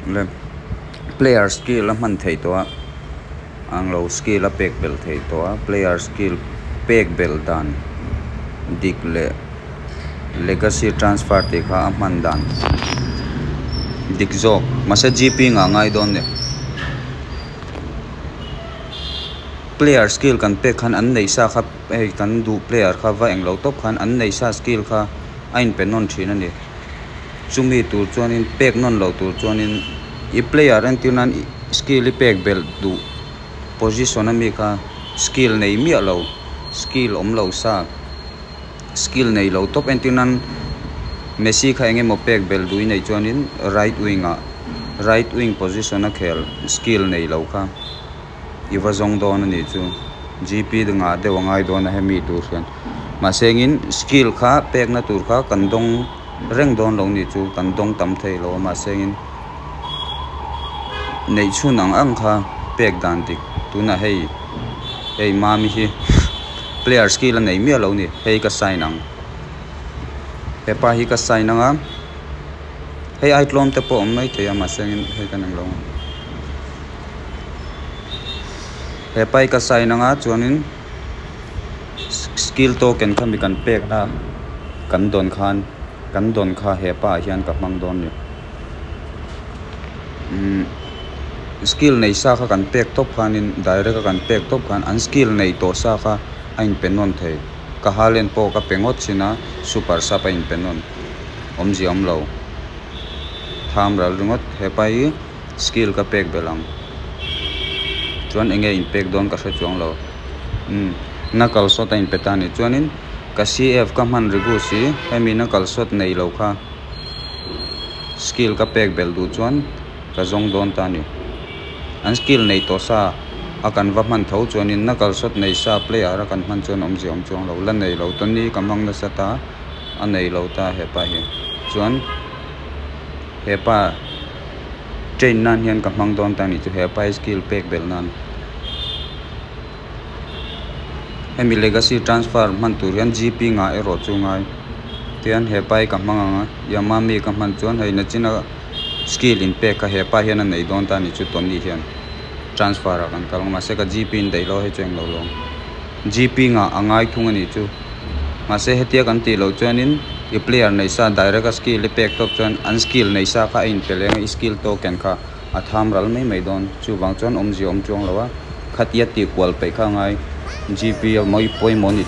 Le player skill a hman theih tawh a ang lo skill a pek belh theih tawh a player skill pek belh dan dik leh legacy transfer tih kha a hman dan dik zawk mahse gp ngah ngai dawn ni. Player skill kan pek khan an neih sa kha hei kan duh player kha va englo tawp khan an neih sa skill kha a inpe nawn thin a ni. Chumi tur chuanin pek nawn loh tur chuanin i player entir nan skill i pek belh duh position ami kha skill nei miah lo skill awm lo sa skill nei lo tawp entir nan Messi kha eng emaw pek belh duh i neih chuanin right wing ah right wing position a khel skill nei lo kha i va zawng dawn a nih chu gp ngah deuh a ngai dawn a hemi tur hian mahse engin skill kha pekna tur kha kan dawng reng dawn lo nih chu kan dawng tam thei lo a mahse engin neih chhun ang ang kha pek dan dik tunah hei hei mami hi player skill a nei miah lo ni hei ka sign ang hepa hi ka sign ang a hei ai tlawm te pawh a awm maithei a mahse engin hei ka neng lo ang. He pai ka sign anga chuanin skill token kha mi kan pek na kan dawn khan kan dawn kha he pa ah hian ka hmang dawn ni umm skill nei sa kha kan pek tawp khanin direct a kan pek tawp khan an skill nei tawh sa kha a inpe nawn thei ka halen pawh ka pe ngawt chin a super sub a inpe nawn awmzia awm lo tham ral ringawt hepa hi. Skill ka pek belh ang. Chuan enge in pek dawn ka hre chuang lo. Umm knuckle shot a in pe ta a ni. Chuanin ka CF ka hman rigu si hemi knuckle shot nei lo kha skill ka pek belh duh chuan ka zawng dawn ta a ni. An skill nei tawh sa a kan va hman tho chuanin knuckle shot nei sa player a kan hman chuan awmzia awm chuang lo. La nei lo Tony ka hmang nasa ta a nei lo ta hepa hi. Chuan hepa. Train nan hian ka hmang dawn ta a ni chu he bicycle pek belh nan hemi legacy transfer hman tur hian gp ngah erawh chu ngai tihian he pa hi ka hmang ang a yamami ka hman chuan hei nachina skill in pek kha he pa hian a nei dawn ta a ni chu tony hian transfer ah kan kal ang mahse ka gp in daih lo hei chu englo lo gp ngah a ngai thung a ni chu. Mahse hetia kan tih loh chuanin i player nei sa direct a skill i pek tawp chuan an skill nei sa kha a inpe leng a i skill token kha a tham ral mai mai dawn. Chuvang chuan awmzia awm chuang lo a, khatia tih kual peih kha a ngai. GP a mawi pawimawh a ni.